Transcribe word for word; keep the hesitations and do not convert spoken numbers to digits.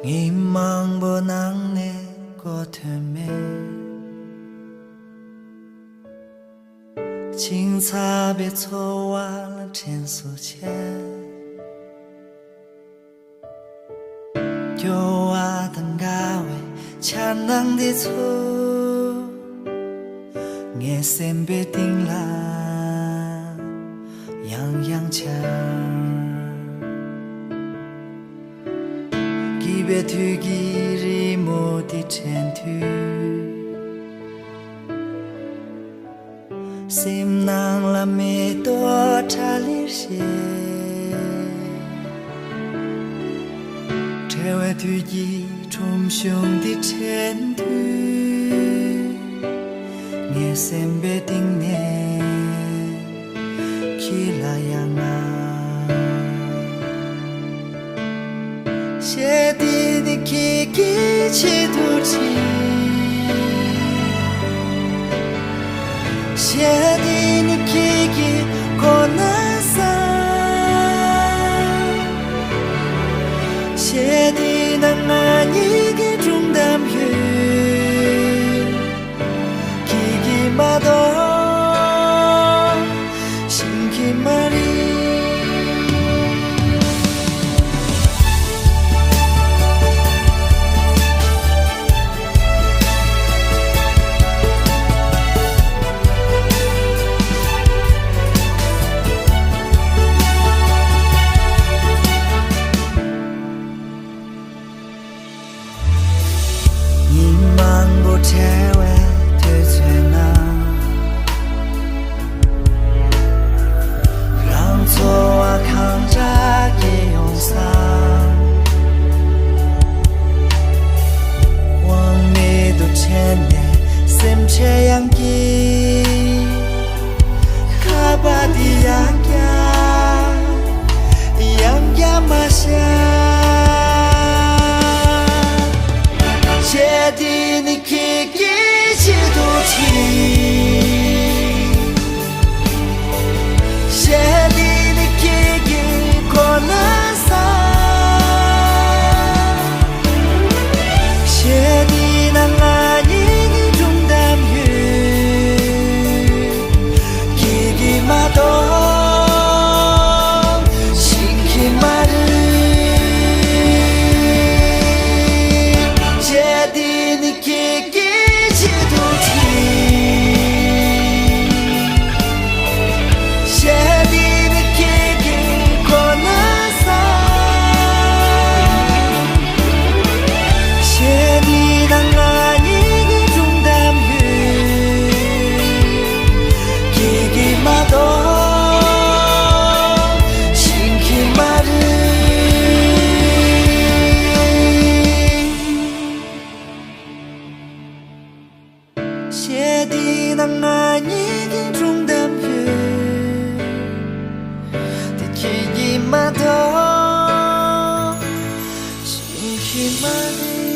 ཉིན་མང་པོ་ནང་ནས་གོ་ཐོས་མེད། ཆིང་ཚ་བའི་འཚོ་བ་ལ་དྲན་གསོ་བྱས། སྐྱོ་བ་དང་དགའ་བའི་འཆར་སྣང་འདི་ཚོ་ངའི་སེམས་པའི་གཏིང་ལ་ཡང་ཡང་འཆར། སྐྱིད་པའི་དུས་ཀྱི་རི་མོ་འདི་དྲན་དུས། སེམས་ནང་ལ་མེ་ཏོག་ཁྲ་ལེར་བཞད། བྲལ་བའི་དུས་ཀྱི་ཁྲོམ་གཞུང་འདི་དྲན་དུས། ངའི་སེམས་པའི་གཏིང་ནས་ཁྱེད་ལ་ཡང་ང་། གཞས་འདི་ནི་ཁྱེད་ཀྱི་ཆེད་དུ་བྲིས། གཞས་འདི་ནི་ཁྱེད་ཀྱི་མགོ་ན་བཟུང་། གཞས་འདི་ནང་ང་གཉིས་ཀྱི་སྒྲུང་གཏམ་ཡོད། ཁྱེད་ཀྱིས་མ་གཏོགས་ཤེས་ཀྱི་མ་རེད། ཉིན་མང་པོ་བྲལ་བའི་དུས་ཚོད་ན། རང་ཚོར་བ་གང་འདྲ་སྐྱེ་ཡོང་ས། དབང་མེད་དུ་དྲན་ནས་སེམས་ཁྲལ་ཡང་སྐྱེ། ཁ་པར་འདི་ཡང་བརྒྱབ། ཡང་བརྒྱབ་མ་བཞག་གཞས་འདི་ནི་ཁྱེད་ཀྱི་ཆེད་དུ་བྲིས། གཞས་འདི་ནི་ཁྱེད་ཀྱི་མགོ་ན་བཟུང་། གཞས་འདི་ནང་ང་གཉིས་ཀྱི་སྒྲུང་གཏམ་ཡོད། ཁྱེད་ཀྱིས་མ་གཏོགས་ཤེས་ཀྱི་མ་རེད། གཞས་འདི་ནི་ཁྱེད་ཀྱི་ཆེད་དུ་བྲིས། གཞས་འདི་ནི་ཁྱེད་ཀྱི་མགོ་ན་བཟུང་། གཞས་འདི་ནང་ང་གཉིས་ཀྱི་སྒྲུང་གཏམ་ཡོད། ཁྱེད་ཀྱིས་མ་གཏོགས་ཤེས་ཀྱི་མ་རེད། གཞས་འདི་ནང་ང་གཉིས་ཀྱི་སྒྲུང་གཏམ་ཡོད། དེ་ཁྱེད་ཀྱིས་མ་གཏོགས་ཤེས་ཀྱི་མ་རེད།